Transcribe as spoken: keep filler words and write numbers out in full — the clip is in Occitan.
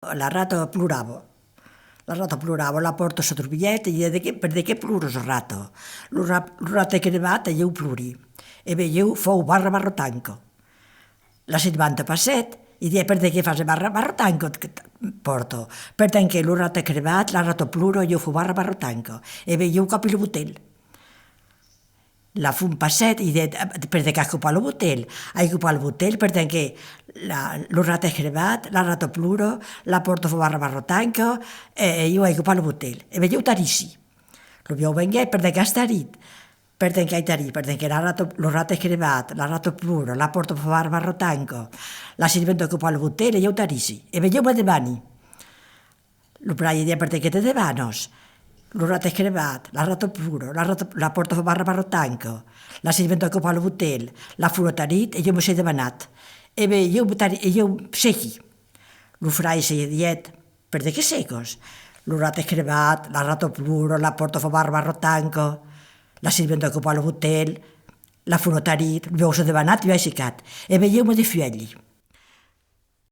La rata plorava. La rata plorava, la pòrta se trobilhèt e diguèt: "De qué, per de qué ploras, rata?" Lo ra-, lo rat escrebat: "Ieu plori." "E ben, ieu fau barra barra tanca." La sirventa passèt e diguèt: "Per de qué fas barra barra tanca, pòrta?" "Pertanque lo rat escrebat, la rata plora, ieu fau barra barra tanca." "E ben, ieu còpi lo botel." La fum passèt e diguèt: "Per de qué as copat lo botel?" "Ai copat lo botel pertanque la, lo rat escrebat, la rata plora, la pòrta fau barra barra tanca, e, e ieu ai copat lo botel." "E ben, ieu tarissi." Lo buòu venguèt: "Per de qué as tarit?" "Pertanque ai tarit, pertanque la rata, lo rat escrebat, la rata plora, la pòrta fau barra barra tanca, la sirventa a copat lo botel e ieu tarissi." "E ben, ieu me debani." Lo fraire diguèt: "Per de qué te debanas?" "Lo rat escrebat, la rata plora, la rata, la pòrta fau barra barra tanca, la sirventa a copat lo botel, la fum a tarit e ieu me soi debanat. E ben, ieu tari-, e ieu segui." Lo fraire se diguèt: "Per de qué segas?" "Lo rat escrebat, la rata plora, la pòrta fau barra barra tanca, la sirventa a copat lo botel, la fum a tarit, lo buòu s'es debanat, ieu ai segat. E ben, ieu me defuèlhi."